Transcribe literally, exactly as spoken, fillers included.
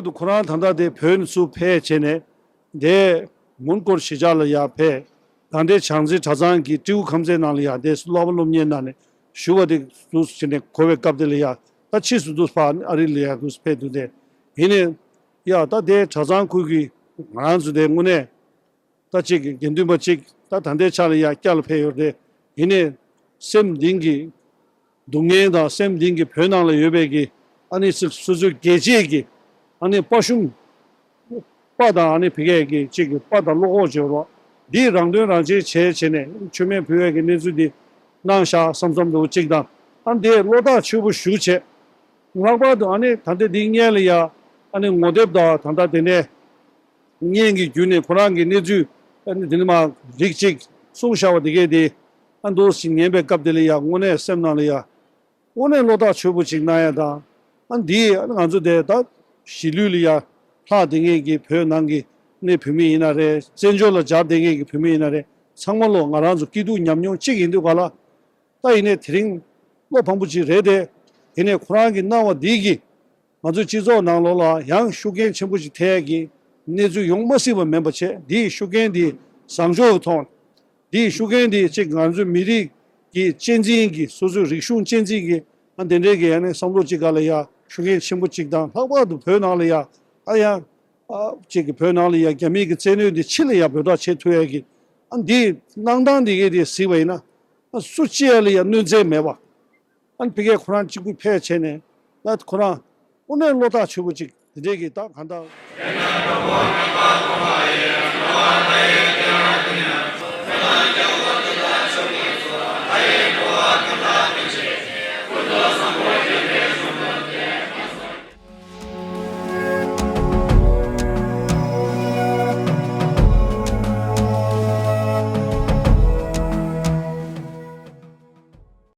ཁོ་རང་ད་ལྟ་དེ་བོད་ནས་ཚུར་ཕེབས་བྱས་ནས་དེ་མོན་གྷོ་གཞིས་ཆགས་ལ་ཡར་ཕེབས། དགའ་ལྡན་བྱང་རྩེ་གྲྭ་ཚང་གི་སྤྲེའུ་ཁམས་ཚན་ནང་ལ་ཡར་དེ་སློབ་པ་སློབ་གཉེར་གནང་ནས་བཞུགས་པ་དེ་འདུག་བྱས་ནས་གོ་བའི་སྐབས་དེ་ལ་ཡར་ད་ཕྱིས་སུ་འདུག་ཕར་ཨ་རི་ལ་ཡར་འདུག་ཕེབས་འདུག་དེ་ཡིན་ནས་ཡ་ད་དེ་གྲྭ་ཚང་ཁུལ་གྱི་ང་རང་ཚོ་དེ་དངོས་གནས། ད་ཅིག་དགེ་འདུན་པ་ཅིག་ད་ད་ལྟའི་ཆ་ལ་ཡ་སྐྱ་ལ་ཕེབས་ཡོད་རེད། ཡིན་ནའི་སེམས་གཏིང་གི་སྡུག་བསྔལ་དང་སེམས་གཏིང་གི་བོད་ནང་ལ་ཡོད་པའི་གི་ཨ་ནི་སི་སོ་སོའི་རྒྱལ་གཅེས་ཀྱི་ཨ་ནི་དཔའ་ཞུམ་དཔའ་དང་ཨ་ནི་ཕ་གིའི་གི་ཅིག་གི་དཔའ་དང་བློ་ཁོག་བྱེད་རོགས་འདི་རང་དོན་རང་གཅེས་བྱས་བྱས་ནས་མཆོད་མེ་ཕུལ་བའི་གི་གནས་ཚུལ་འདི་གནང་བཞག་བསམ་བསམ་འདུག་ཅིག་དང་ཨ་འདི་བློ་ཐག་ཆོད་པོ་ཞུ་བྱས་ལྷག་པར་དུ་ཨ་ནི་ད་ལྟ་འདི་སྔོན་ལ་ཡ་ཨ་ནི་ངོ་དེབ་དང་ད་ལྟ་དེ་ནས། བརྙན་གྱི་བརྒྱུད་ནས་ཁོ་རང་གི་གནས་ཚུལ་ཨ་ནི་དེ་ནི་མ་རིགས་གཅིག་གསུངས་བཞག་པ་དེ་གས་དེ་ཨ་འདུག་ཞིག་ཉན་པའི་སྐབས་དེ་ལ་ཡ་དངོས་གནས་སེམས་ནང་ལ་ཡ་དངོས་གནས་བློ་ཐག་ཆོད་པོ་ཅིག་གནང་ཡ་དང་ཨ་འདི་ཨ་ནི་ང་ཚོ་དེ་ད་གཞིས་ལུས་ལ་ཡ་ལྷག་བསྡད་མཁན་གྱི་བོད་ནང་གི་གནས་བོད་མི་ཡིན་ན་རེད། བཙན་བྱོལ་ལ་འབྱོར་བསྡད་མཁན་གྱི་བོད་མི་ཡིན་ན་རེད། ཚང་མ་ལོ་ང་རང་ཚོ་སྐྱིད་སྡུག་མཉམ་མྱོང་གཅིག་ཡིན་དུས་ག་ལ་ད་ཡིན་ནའི་དེ་རིང་བློ་ཕམ་པོ་ཅིག་རེད་དེ། ཡིན་ནའི་ཁོ་རང་གི་གནང་བ་འདི་གིས། ང་ཚོའི་སྤྱི་ཚོགས་ནང་ལོགས་ལ་ཡང་ཤུགས་རྐྱེན་ཆེན་པོ་ཞིག་ཐེབས་ཀྱི་གནས་ཚུལ་ཡོང་མ་སྲིད་པ་མིན་པ་བྱས། འདིའི་ཤུགས་རྐྱེན་འདི་བཟང་ཕྱོགས་ཐོག་འདིའི་ཤུགས་རྐྱེན་འདི་གཅིག་ང་ཚོའི་མི་རིགས་ཀྱི་གཅེས་འཛིན་གྱི་སོ་སོའི་རིག་གཞུང་གཅེས་འཛིན་གྱི་ཨ་འདི་འདྲའི་གི་ཡང་ནས་བསམ་བློ་གཅིག་ག་ལ་ཡ་ཤུགས་རྐྱེན་ཆེན་པོ་གཅིག་དང་ལྷག་པར་དུ་བོད་ནང་ལ་ཡ་ཨ་ཡང་ཨ་གཅིག་གི་བོད་ནང་ལ་ཡ་རྒྱ་མི་གི་བཙན་གནོན་འདི་ཕྱི་ལ་ཡ་འབོད་སྒྲ་བྱེད་ཐུབ་ཡ་གི་ཨ་འདི་གནང་སྟངས་འདི་གི་དེ་གཟིགས་པ་ཡིན་ན་ཨ་སུ་གཅིག་ཡ་ལ་ཡ་གནོད་འཚེ་མེད་པ། ཨ་ནི་ཕ་གིར་ཁོ་རང་གཅིག་པུ་ཕེབས་བྱས་ནས་ང་ཁོ་རང་དངོས་གནས་བློ་ཐག་ཆོད་པོ་ཅིག་དེ་འདྲས་ཀྱི་ད་གང་ལྟར།